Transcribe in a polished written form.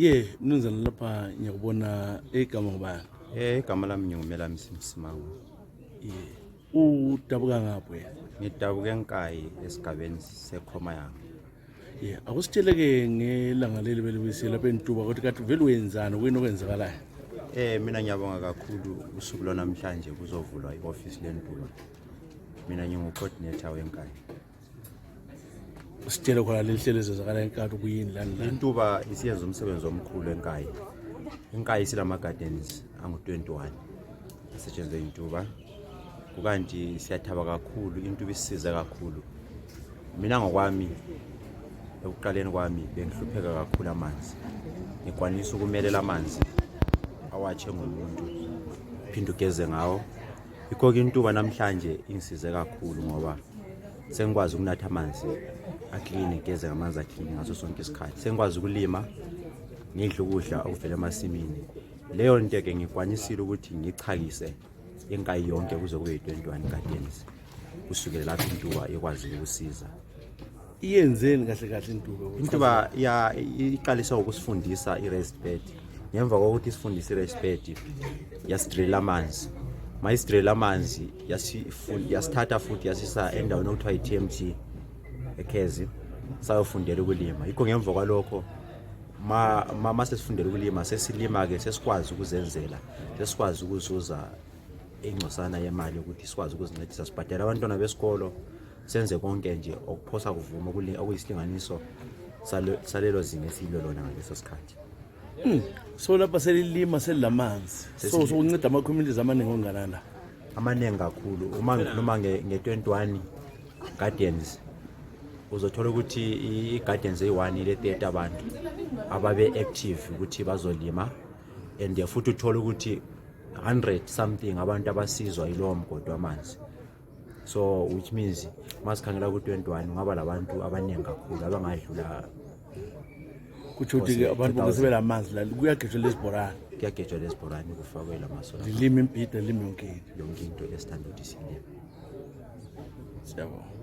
Mnumzana lapha ngiyakubona igama ngubani? Igama lami UMelamisi Msimanga. Udabuka ngaphi wena? Ngidabuka eNkayi ezigabeni sekhoma yami. Akusitsheleke ngelanga leli belibisela lapha eNtuba ukuthi kathi vele wenzani kuyini okwenzakalayo? Mina ngiyabonga kakhulu usuku lwanamhlanje kuzovulwa i-office leNtuba. Mina ngingu-coordinator weNkayi. Usitshele khona leli hlelo ezenzakala eNkayi kuyini lana? INtuba isiyenza umsebenzi omkhulu eNkayi. eNkayi silama gardens angu-21 asetshenzwe iNtuba. Kukanti siyathaba kakhulu, iNtuba isisize kakhulu. Mina ngokwami ekuqaleni kwami bengihlupheka kakhulu amanzi. Ngikwanisa ukumelela amanzi awatshe ngomuntu phinde ugeze ngawo. Ikho iNtuba namhlanje ingisize kakhulu ngoba sengikwazi ukunatha amanzi aclean, ngigeze ngamanzi aclean ngaso sonke isikhathi. Sengikwazi ukulima, ngidle ukudla okuvela emasimini. Leyo nto ke ngikwanisile ukuthi ngichakise eNkayi yonke kuze kube yi-21 gardens kusukela lapho iNtuba ikwazi ukusiza. Iyenzeni kahle kahle iNtuba? iNtuba iqalisa ukusifundisa i-raised bed. Ngemva kokuthi isifundise i-raised bed yasidrill amanzi. Mayisidrill amanzi yasithatha futhi yasisa endaweni okuthiwa yi-TMT eKhezi sayofundela ukulima. Yikho ngemva kwalokho ma sesifundela ukulima sesilima ke sesikwazi ukuzenzela, sesikwazi ukuzuza ingcosana yemali ukuthi sikwazi ukuzincedisa, sibhadala abantwana besikolo, senze konke nje okuphosa kuvuma okuyisilinganiso salelo zinga esilolona ngaleso sikhathi. So lapha selilima selilamanzi. So ukunceda ama-communities amaningi onganani la? Amaningi kakhulu. Uma ngikhuluma nge-21 gardens uzothola ukuthi i-gardens eyi-1 ile-30 abantu ababe active ukuthi bazolima, and futhi uthola ukuthi 100 something abantu abasizwa yilowo mgodi wamanzi. So which means masikhangela ku-21 ngaba labantu abaningi kakhulu abangadlula. Kuthi ukuthi abantu bonke amanzi la kuyagejwa lezibhorane. Kuyagejwa lezibhorane kufakwe lamasola. Lilima impida, lilima yonke into esithanda ukuthi silime. Siyabonga.